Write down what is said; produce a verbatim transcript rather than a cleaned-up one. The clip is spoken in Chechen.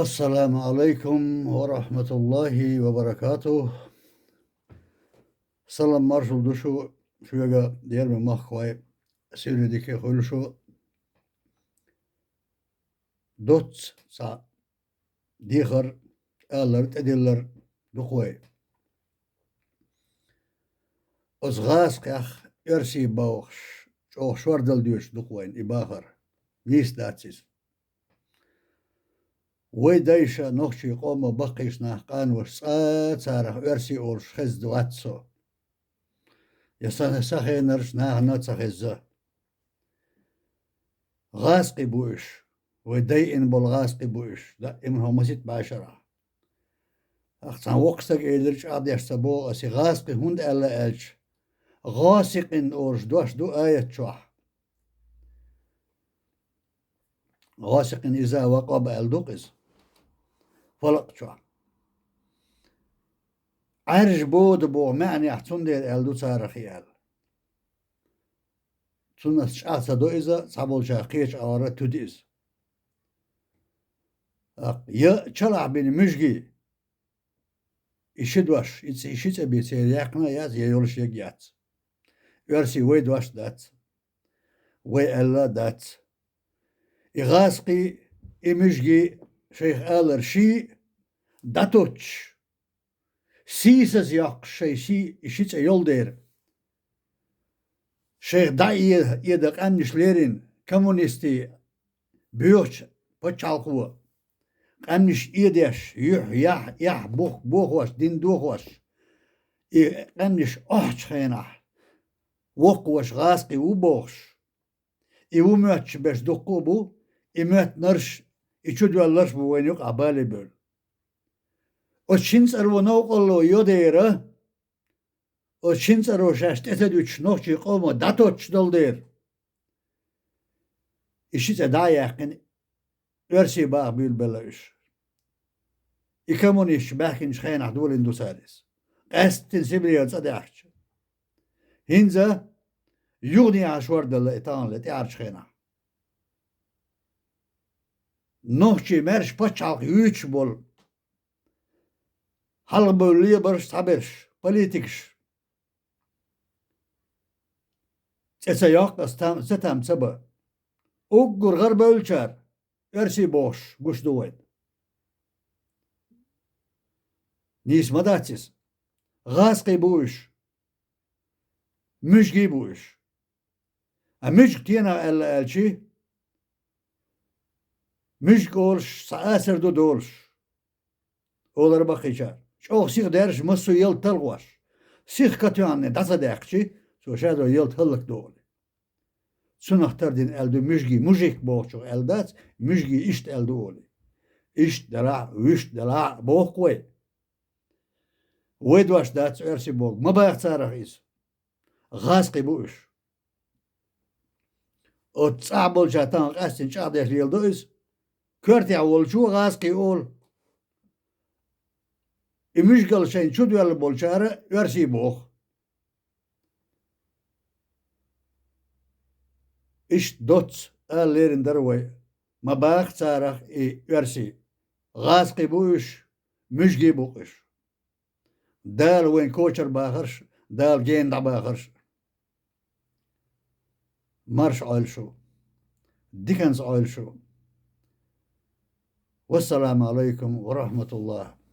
Ассаламу Ӏалайкум ва рахьматуллахӀи ва баракатухӀ. Салам маршал ду шу, шуьга, дерриг махкахой, сирне дика хуьлда шу. Доцца цхьа дехар, алар, тӀедиллар ду-кх вай. Оцу гӀазкхех оьрсий бохуш, чӀогӀа шордала доьшуш ду-кх вайна и бахар. Нийса дац иза. Вай дайша нохчийн къомо баккхийчу нах къанош цкъа а царах оьрсий олуш хезна вац со. Я сан, сан хенарчу нахана а ца хезна. ГӀазкхий бу уьш. Вай дайина болу гӀазкхий бу уьш. Даима хӀума масийтта бӀе шарахь. Ахь цхьана воккхачу стага элира, чӀагӀдеш ца боху аса и гӀазкхий хӀунда аьлла аьлча, гӀосикъин олуш дош ду аят чохь. ГӀосикъин иза вакъа аьлла ду-кх иза. Фалакъ чохь. Ӏаьржа бода боху маьӀнехь цундела аьлла ду царах и аьлла. Цунах чӀагӀ ца до иза, цхьаболчара кхечу агӀора туьду иза. ТӀаккха я чалахь бина муьжгий, и ши дош, и цӀе, и ши цӀе бен церан яьккхина а яц, я йолуш ерг а яц. Оьрсий вай дош дац. Вай аьлла а дац. И гӀазкхий, и муьжгий шайх алар ший дӀатоттуш, сийсаза йоккхуш шайн сий и ши цӀе йолу дера. Шайх дӀа а эда къаьмнаш лерина, коммунистийн боьхачу пачхьалкхо, къаьмнаш эдеш, юьхь, яхь, эхь, бухк бохош, дин дохош, и къаьмнаш охьачу хенахь, воккхаваш гӀазкхий ву бохуш, и ву моьттуш берш дуккха а бу, и моьттинарш, и чудоьлларш а бу вайна юкъахь бале бевлла. Оцу шина цӀаро новкъарло йо дера, оцу шина цӀаро шаьш тӀе ца дуьтуш нохчийн къомо дӀатоттуш долу дера, и ши цӀе дӀа а яьккхина, оьрсий баха буьйлабелла уьш. И коммунисташ баьхкинчу хенахь долийна ду цара иза. Къаьсттина Сибрера цӀа даьхча. ХӀинца юханехьа шордалла и таханле тӀаьхьарчу хенахь. Нохчийн маьрша пачхьалкх юьйцуш болу хьалхабевлла лебарш, цхьаберш, политикаш. ЦӀе ца йоккху аса, там, ца там ца бан. Уггар гӀарабевллачара оьрсий бохуш гуш ду вайна. Нийса ма дац иза. ГӀазкхий бу уьш. Муьжгий бу уьш. Ткъа муьжга тенах аьлла аьлчи, муьжга олуш цхьа асар ду долуш, олура баккхийчара. ЧӀогӀа сиха даьржа массо а ялта талхош, сиха катоьхна дӀа ца даьккхичи, цо шадо ялта хӀаллакдо олий. Цунах тардина аьлла ду муьжгий, мужик бохучух аьлла дац, муьжгий иштта аьлла ду олий. Иштта делахь а, вуьшта делахь а боху-кх вай. Вай дош дац оьрсий боху, ма баха царах иза. ГӀазкхий бу уьш. Оцу цӀахь болчара тахана къаьсттина чӀагӀдеш леладо иза. Коьртехь волчо гӀазкхий олу. И муьжгал шайна чудоьлла болчара оьрсий боху. Иштта доцца ала лерина дара вай. Ма баха царах и оьрсий. ГӀазкхий бу уьш, муьжгий бу-кх уьш. Дала вайн кочара бахарш, Дала гена дӀабахарш. Марша Ӏойла шу. Диканца Ӏойла шу. Вассаламу Ӏалайкум ва рахьматуллахӀ.